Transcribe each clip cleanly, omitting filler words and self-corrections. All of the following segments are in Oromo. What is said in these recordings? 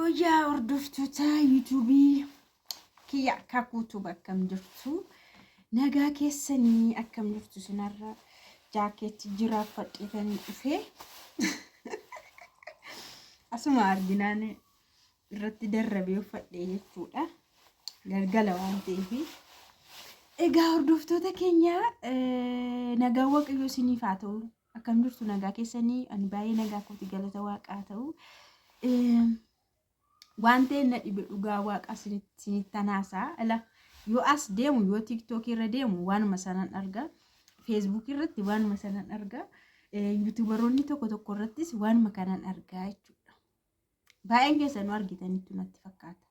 Yooyyaa hordoftoota yuutuubii kiyya kakuutu akkam jirtu? Nagaa keessanii akkam jirtu? Sinarra jaakeetti jiraaffadheetanii dhufee asuma arginaan irratti darrabee uffadhee jechuudha. Galgala waan ta'eef. Egaa hordoftoota keenya nagaa waaqayyoo isiniif haa ta'u. Akkam jirtu nagaa keessanii? Ani baay'ee nagaa kooti galata waaqaa ta'u. Waan ta'e na dhibe dhugaa waaqa isinitti tanaasaa. Ila yoo as deemu yoo tiiktookii irra deemu waanuma sanan arga. Feesbuukii irratti waanuma sanan arga. Yuutuubaroonni tokko tokko irrattis waanuma kanan argaa jechuudha. Baay'een keessanuu argitaniittu natti fakkaata.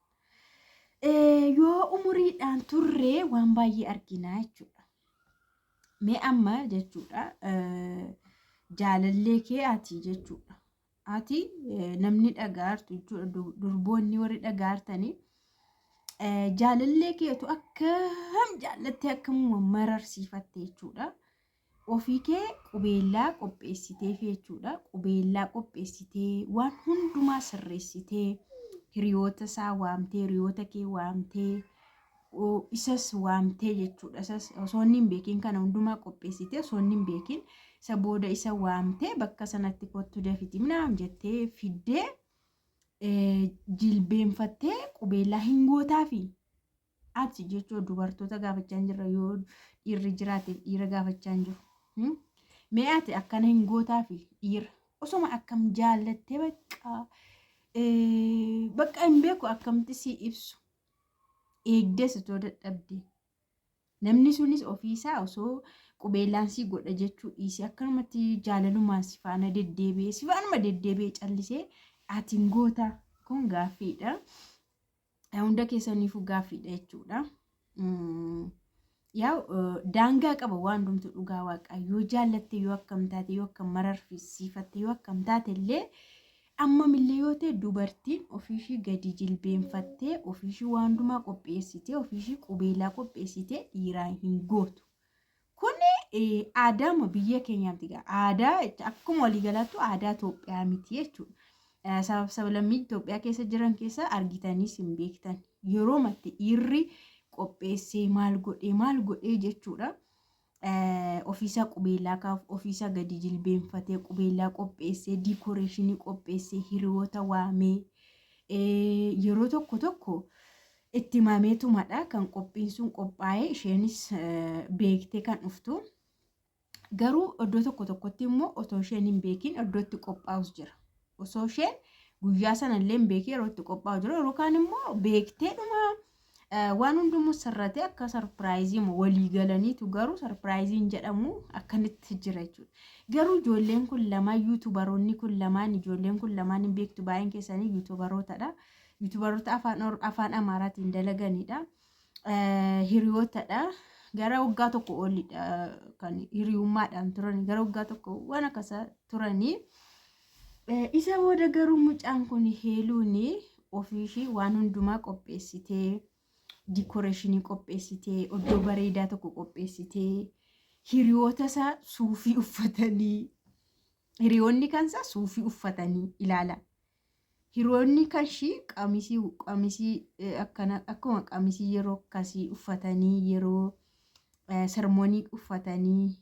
Yoo umuriidhaan turre waan baay'ee arginaa jechuudha. Mee amma jechuudha jaalallee kee ati jechuudha. Ati namni dhagaartu jechuudha durboonni warri dhagaartanii jaalallee keetu akkam jaallattee akkamuma mararsiifatte jechuudha. Ofii kee qubeellaa qopheessiteef jechuudha. Qubeellaa qopheessitee waan hundumaa sirreessitee hiriyoota isaa waamtee hiriyoota kee waamtee isas waamtee jechuudha. Isas osoo inni hin beekin kana hundumaa qopheessitee osoo inni hin beekin isa booda isa waamtee bakka sanatti kottu dafiti minaan jettee fiddee jilbeenfattee qubeellaa hin gootaafi. Ati jechuun dubartoota gaafachaa hin jirra yoo dhiirri jiraateef dhiira gaafachaa hin jiru. Mee ati akkana hin gootaafi dhiira osoma akkam jaallattee bakka bakka hin beeku akkamitti si ibsu eegdes otoo dadhabde namni sunis ofiisaa osoo qubeellaan si godha jechuu dhiisee akkanumatti jaalalumaan si faana deddeebi'ee si faanuma deddeebi'ee callisee ati hin gootaa kun gaaffiidha. Hunda keessaniifuu gaaffiidha jechuudha. Yaa daangaa qaba waan hundumtu dhugaa waaqaa yoo jaallatte yoo akkam taate yoo akkam mararfisiifatte yoo akkam taate illee ammamillee yoo ta'e dubartiin ofiishii gadi jilbeenfattee ofiishii waan hundumaa qopheessitee ofiishii qubeelaa qopheessitee dhiiraa hin gootu. Kun aadaama biyya keenyaati egaa. Aadaa akkuma waliigalaattu aadaa Itoophiyaa miti jechuudha. Sabab sablammii Itoophiyaa keessa jiran keessa argitaniis hin beektan. Yeroo matti dhiirri qopheessee maal godhee maal godhee jechuudha. Ofiisaa qubeellaa kaaf ofiisaa gadi jilbeenfatee qubeellaa qopheessee diikoreeshinii qopheessee hiriyoota waamee yeroo tokko tokko Itti himameetumadha kan qophiin sun qophaa'e isheenis beektee kan dhuftu. Garuu iddoo tokko tokkotti immoo otoo isheen hin beekin iddoo itti qophaa'us jira. Osoo isheen guyyaa sana illee hin beekin yeroo itti qophaa'u jira. Yeroo kaan immoo beekteedhuma waan hundumuu sirratee akka sarpiraayizii walii galaniitu garuu sarpiraayiziin jedhamu akkanitti jira jechuudha. Garuu ijoolleen kun lamaan yuutubaroonni kun lamaan ijoolleen kun lamaan hin beektu baay'een keessanii yuutubarootadha. Yuutubaroota afaan afaan Amaaraatiin dalaganidha. Hiriyootadha. Gara waggaa tokko olidha kan hiriyummaadhaan turan gara waggaa tokko waan akkasa turanii. Isa booda garuu mucaan kun heeluun ofiishii waan hundumaa qopheessitee dikoreeshinii qopheessitee oddoo bareedaa tokko qopheessitee hiriyoota isaa suufii uffatanii hiriyoonni kansaa suufii uffatanii ilaala. Hiriyoonni kan ishii qamisii qamisii akkana akkuma qamisii yeroo akkasii uffatanii yeroo sermoonii uffatanii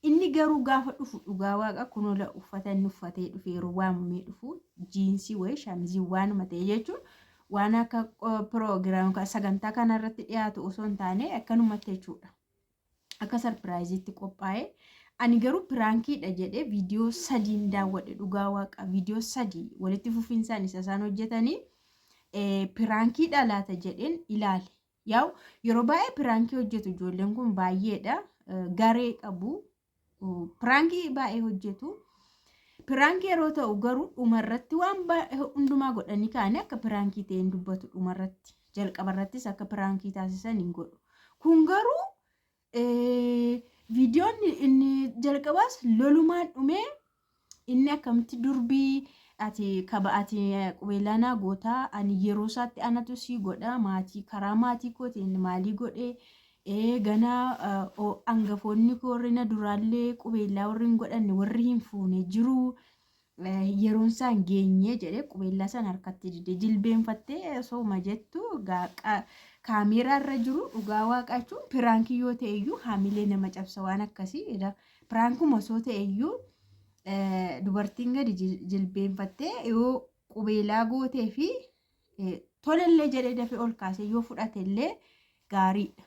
inni garuu gaafa dhufu dhugaa waaqa kunola uffata inni uffatee dhufe yeroo waamamee dhufu jiinsii wayii shamizii waanuma ta'e jechuun waan akka piroogiraam sagantaa kanarratti dhiyaatu osoo hin taane akkanumatti jechuudha. Akka sarpiraayiziitti qophaa'e. Ani garuu piraankiidha jedhee viidiyoo sadiin daawwadhe dhugaa waaqa viidiyoo sadii walitti fufinsaan isa isaan hojjetanii piraankiidha laata jedheen ilaale. Yaa'u yeroo baay'ee piraankii hojjetu ijoolleen kun baay'eedha garee qabu piraankii baay'ee hojjetu. Piraankii yeroo ta'u garuu dhumarratti waan hundumaa godhanii ka'anii akka piraankii ta'een dubbatu dhumarratti jalqabarrattis akka piraankii taasisan hin godhu. Kun garuu viidiyoon inni jalqabaas lolumaan dhumee inni akkamitti durbii ati kaba ati qubeellaa naa gootaa ani yeroo isaatti anatu sii godha maatii karaa maatii kootiin maalii godhee ganaa angafoonni koo warri na duraallee qubeellaa warri hin godhanne warri hin fuune jiru. Yeroon isaa hin geenye jedhee qubeellaa sana harkatti dide. Jilbeenfattee osooma jettu kaameeraa irra jiru, dhugaa waaqaa jechuun piraankii yoo ta'e iyyuu haamilee nama cabsa waan akkasii. Piraankuma osoo ta'e iyyuu dubartiin gadi jilbeenfattee yoo qubeelaa gootee fi tolellee jedhee dafee ol kaasee yoo fudhate illee gaariidha.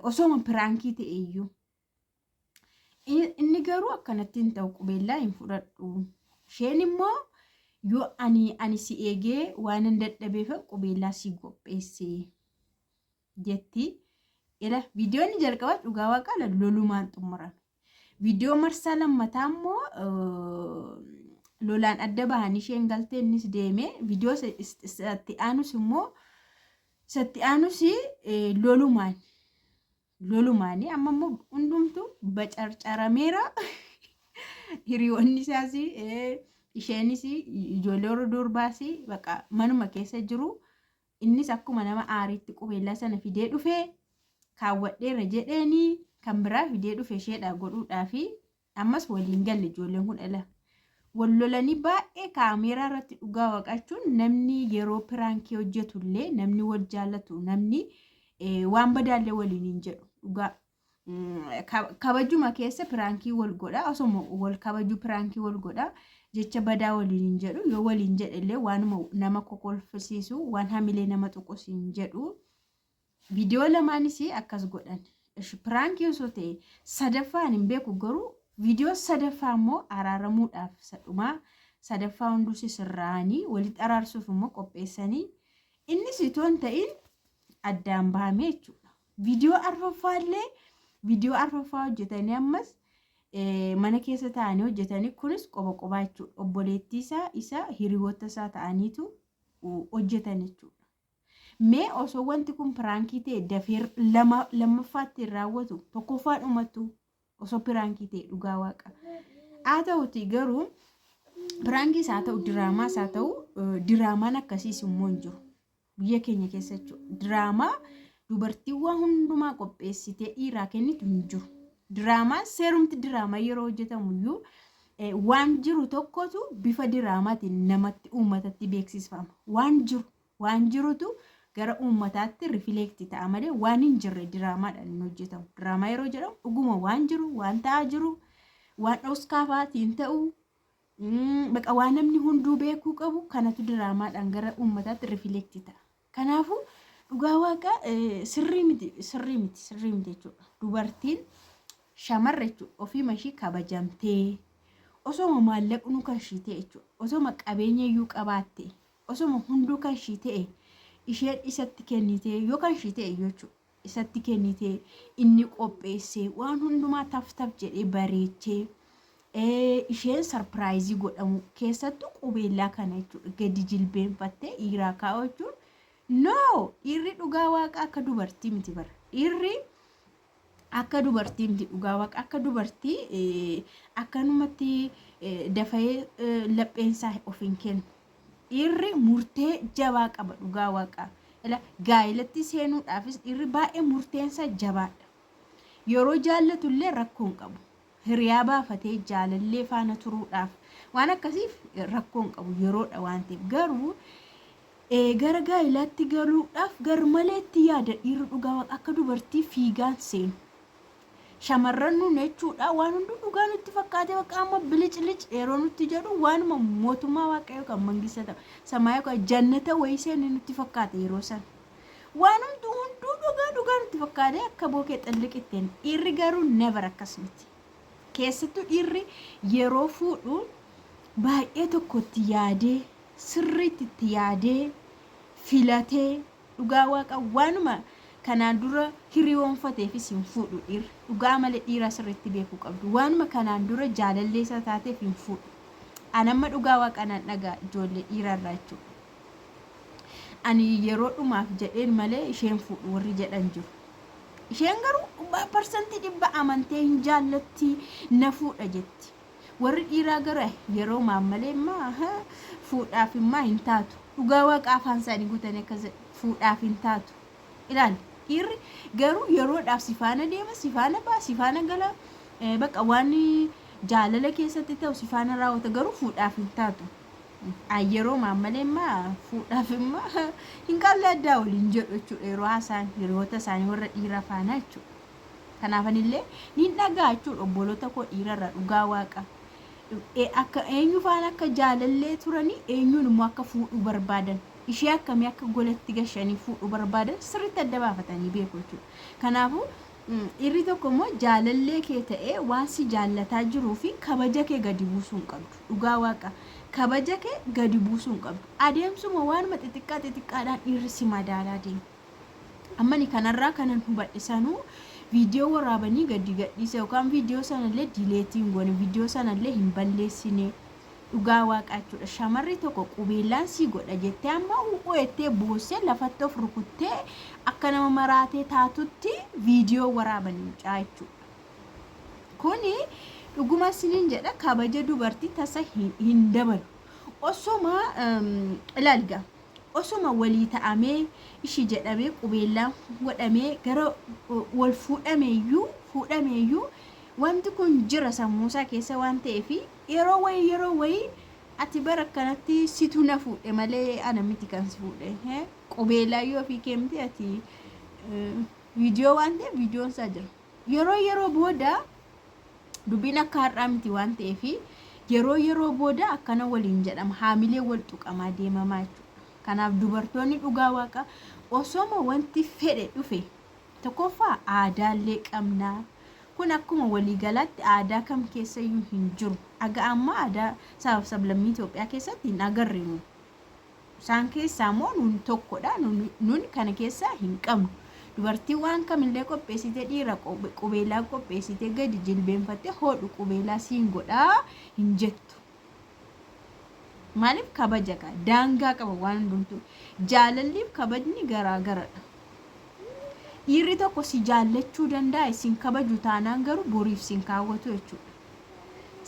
Osooma piraankii ta'e iyyuu. Inni garuu akkanatti hin ta'u, qubeellaa hin fudhadhu. Isheen immoo yoo ani si eegee waan hin dadhabeef qubeellaa si qopheesse jetti. Ila viidiyoon jalqabaa dhugaa waaqaa lolumaan xumurame. Viidiyoo marsaa lammataa immoo lolaan adda bahanii isheen galtee innis deeme. Viidiyoo isatti aanus immoo isatti aanus lolumaan lolumaanii amma immoo hundumtuu bacarcarameera. Hiriyoonni isaas, isheenis, ijoollee warra durbaas baqa manuma keessa jiru. Innis akkuma nama aariitti qubeellaa sana fidee dhufee kaawwadheera jedheeni kan biraa fidee dhufe isheedha godhuudhaafi ammas waliin galle. Ijoolleen kun dhala wal lolanii baay'ee kaameeraa irratti. Dhugaa waqachuun namni yeroo piraankii hojjetullee, namni wal jaallatu, namni waan badaallee waliin hin jedhu. Dhugaa kabajuma keessa piraankii wal godha, osoma wal kabaju piraankii wal godha, jecha badaa waliin hin jedhu. Yoo waliin jedhellee waanuma nama kokolfisiisu, waan hamilee nama tuqus hin jedhu. Viidiyoo lamaanis akkas godhan. Piraankii osoo ta'e sadaffaan hin beeku, garuu viidiyoo sadaffaa immoo araaramuudhaaf sadhumaa sadaffaa hundus sirraa'anii walitti araarsuuf immoo qopheessanii innis itoo hin ta'in addaan bahamee jechuudha. Viidiyoo arfaffaallee, viidiyoo arfaffaa hojjetanii ammas mana keessa taa'anii hojjetanii, kunis qoba qobaa jechuudha. Obboleettii isaa, isa hiriyoota isaa ta'aniitu hojjetan jechuudha. Mee osoo wanti kun piraankii ta'e dafee lammaffaatti hin raawwatu, tokkoffaa dhumattu osoo piraankii ta'e, dhugaa waaqa. Haa ta'uti garuu piraankiis haa ta'u, diraamaas haa ta'u, diraamaan akkasiis immoo hin jiru. Biyya keenya keessa jechuudha. Diraamaa dubartiiwwan hundumaa qopheessitee dhiiraa kennitu hin jiru. Diraamaan seerumti diraamaa yeroo hojjetamu iyyuu waan jiru tokkotu bifa diraamaatiin namatti uummatatti beeksifama. Waan jiru waan jirutu gara uummataatti rifleekti ta'a malee waan hin jirre diraamaadhaan hin hojjetamu. Diraamaa yeroo jedhamu dhuguma waan jiru, waan ta'aa jiru, waan dhoskaafaatiin ta'u, baqa waan namni hunduu beekuu qabu kanatu diraamaadhaan gara uummataatti rifleekti ta'a. Kanaafuu dhugaa waaqa sirrii miti, sirrii miti, sirrii miti jechuudha. Dubartiin shamarra jechuudha ofiima ishii kabajamtee, osoma maallaqnu kan ishii ta'e jechuudha, osoma qabeenya iyyuu qabaatte, osoma hunduu kan ishii ta'e, isheen isatti kennitee yoo kan ishii ta'e jechuudha, isatti kennitee inni qopheessee waan hundumaa taf taf jedhee bareechee isheen sarpiraayizii godhamu, keessattuu qubeellaa kana jechuudha gadi jilbeenfattee dhiiraa kaa'u jechuun no. Dhiirri dhugaa waaqa akka dubartii miti bara. Dhiirri akka dubartii miti, dhugaa waaqa. Akka dubartii akkanumatti dafee lapheensaa of hin kennu. Dhiirri murtee jabaa qaba, dhugaa waaqa. Gaa'elatti seenuudhaafis dhiirri baay'ee murteensaa jabaadha. Yeroo jaallatullee rakkoo hin qabu. Hiriyaa baafatee jaalallee faana turuudhaaf waan akkasiif rakkoo hin qabu yeroodha waan ta'eef. Garuu gara gaa'ilaatti galuudhaaf garmaleetti yaada dhiirri, dhugaa waaqa, akka dubartii fiigaan seenu. Shamarran nuun jechuudha waan hundi dhugaa nutti fakkaate, bakka amma bilicilic yeroo nutti jedhu waanuma mootummaa waaqayyoo kan mangista samaa yookaan jannata wayii seenne nutti fakkaate yeroo sana. Waan hunduu hunduu dhugaa dhugaa nutti fakkaate akka bookee xilliqitteen. Dhiirri garuu never akkas miti. Keessattuu dhiirri yeroo fuudhu baay'ee tokko itti yaadee, sirriitti itti yaadee filatee, dhugaa waaqa waanuma kanaan dura hiriyoonfateefis hin fuudhu dhiirri. Dhugaa malee dhiiraa sirriitti beekuu qabdu. Waanuma kanaan dura jaalallee isaa taateef hin fuudhu. Anamma dhugaa waaqa nan dhagaa ijoollee dhiirarraa jechuudha. Ani yeroo dhumaaf jedheen malee isheen fuudhu warri jedhan jiru. Isheen garuu 100% amantee hin jaallatti, na fuudha jetti. Warri dhiiraa garuu yeroo maammalee immaa fuudhaaf immaa hin taatu. Dhugaa waaqa afaan isaanii guutanii akkas fuudhaaf hin taatu. Ilaali, dhiirri garuu yeroodhaaf si faana deema, si faana ba'a, si faana gala, bakka waan Jaalala keessatti ta'u si faana raawwata garuu fuudhaaf hin taatu. Yeroo maammalee immoo fuudhaaf immoo hin qalladdaa waliin jedhu jechuudha yeroo haasaan hiriyoota isaanii warra dhiiraa faana jechuudha. Kanaafanillee niin dhagaa jechuudha obboloota koo dhiirarraa dhugaa waaqa. Akka eenyu faana akka jaalallee turanii eenyuun immoo akka fuudhuu barbaadan ishee akkamii akka golatti gashanii fuudhuu barbaadan sirriitti adda baafatanii beeku jechuudha. Kanaafuu dhiirri tokko immoo jaalallee kee ta'ee waan si jaallataa jiruu fi kabaja kee gadi buusuu hin qabdu. Dhugaa waaqa kabaja kee gadi buusuu hin qabdu. Adeemsuma waanuma xixiqqaa xixiqqaadhaan dhiirri si madaalaa deema. Ammani kanarraa kanan hubadhe sanuu viidiyoo waraabanii gadi gadhiisa yookaan viidiyoo sanallee delete hin goone, viidiyoo sanallee hin balleessine. Dhugaa waaqaa jechuudha. Shamarri tokko qubeellaan sii godha jettee amma u'uu jettee boossee lafatti of rukuttee akka nama maraatee taatutti viidiyoo waraabanii mucaa jechuudha. Kuni dhuguma isiniin jedha kabaja dubartii tasa hin dabalu. Osoma ilaali gaa osoma walii ta'amee ishi jedhamee qubeellaan godhamee gara wal fuudhameeyyuu wanti kun jira sammuusaa keessa waan ta'eef yeroo wayii yeroo wayii ati bara akkanatti situ na fuudhe malee ana miti kan si fuudhe qubeellaa yoo ofii kee miti ati viidiyoo waan ta'eef viidiyoon isaa jira. Yeroo yeroo booda dubbiin akka har'aa miti waan ta'eef yeroo yeroo booda akkana waliin jedhama haamilee wal tuqamaa deemamaa jechuudha. Kanaaf dubartoonni dhugaa waaqa osoma wanti fedhe dhufe tokkoffaa aadaallee qabnaa. Kun akkuma waliigalaatti aadaa kam keessayyuu hin jiru. Aga ammaa aadaa sabaaf sablammii Itoophiyaa keessatti hin agarre nu. Isaan keessaa immoo nun tokkodha. Nun kana keessaa hin qabnu. Dubartiin waan kamillee qopheessitee dhiira qubeelaa qopheessitee gadi jilbeenfattee hodhu qubeelaa siin godhaa hin jettu. Maaliif kabaja qaba? Daangaa qaba waan hundumtuu. Jaalalliif kabajni garaa garadha. Dhiirri tokko si jaallachuu danda'a isin kabaju taanaan garuu boriif sin kaawwatu jechuudha.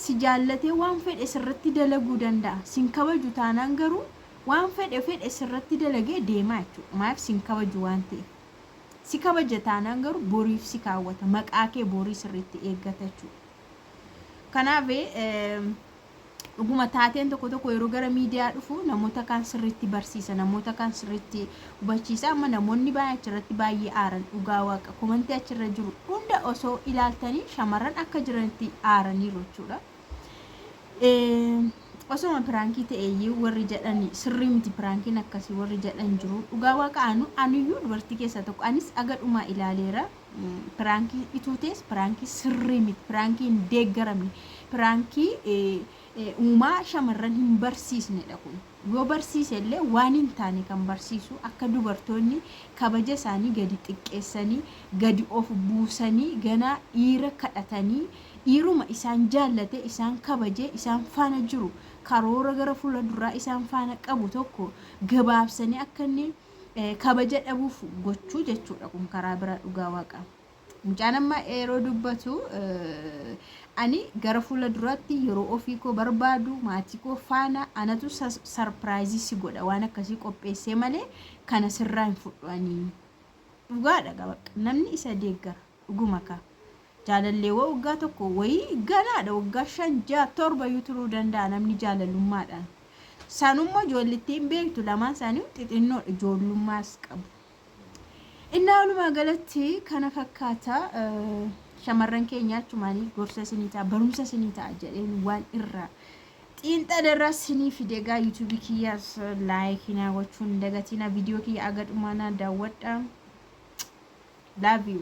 Si jaallatee waan fedhe sirratti dalaguu danda'a. Sin kabaju taanaan garuu waan fedhe fedhe sirratti dalagee deemaa jechuudha. Maaliif sin kabaju waan ta'eef. Si kabaja taanaan garuu boriif si kaawwata. Maqaa kee borii sirriitti eeggata jechuudha. Kanaaf dhuguma taateen tokko tokko yeroo gara miidiyaa dhufu namoota kaan sirriitti barsiisa, namoota kaan sirriitti hubachiisa. Amma namoonni baay'ee achirratti baay'ee aaran dhugaa waaqa komantii achirra jiru hunda osoo ilaaltanii shamarran akka jiranitti aaraniiru jechuudha. Osoma piraankii ta'eeyyuu warri jedhan sirrii miti piraankiin akkasii warri jedhan jiru. Dhugaa waaqa anu anuyyuu dubartii keessaa tokko anis aga dhumaa ilaaleera. Piraankii ituu ta'es piraankii sirrii miti piraankii hin deeggaramne piraankii uumaa shamarran hin barsiisnedha kun. Yoo barsiise illee waan hin taane kan barsiisu akka dubartoonni kabaja isaanii gadi xiqqeessanii gadi of buusanii ganaa dhiira kadhatanii dhiiruma isaan jaallate isaan kabajee isaan faana jiru karoora gara fuula duraa isaan faana qabu tokko gabaabsanii akka inni kabaja dhabuuf gochuu jechuudha kun karaa biraa dhugaa waaqaa. Mucaan amma yeroo dubbatu ani gara fuula duraatti yeroo ofii koo barbaadu maatii koo faana anatu surprise si godha waan akkasii qopheessee malee kana sirraa hin fudhu ani. Dhugaadha bakka namni isa deeggara dhuguma kaa. Jaalalleewwan waggaa tokko wayii ganaadha waggaa 5 6 7 iyyuu turuu danda'a namni jaalalummaadhaan. Sanummoo ijoollittiin beektu lamaan isaanii xixinnoodha ijoollummaas qabu. Innaa walumaa galatti kana fakkaata shamarran keenya achumaanii gorsa isinii ta'a barumsa isinii ta'a jedheen waan irraa xiinxala irraa isinii fide egaa yuutuubii kiyyaas laayikii naa gochuun dagatina viidiyoo kiyya aga dhumaa naa daawwadha. Love you.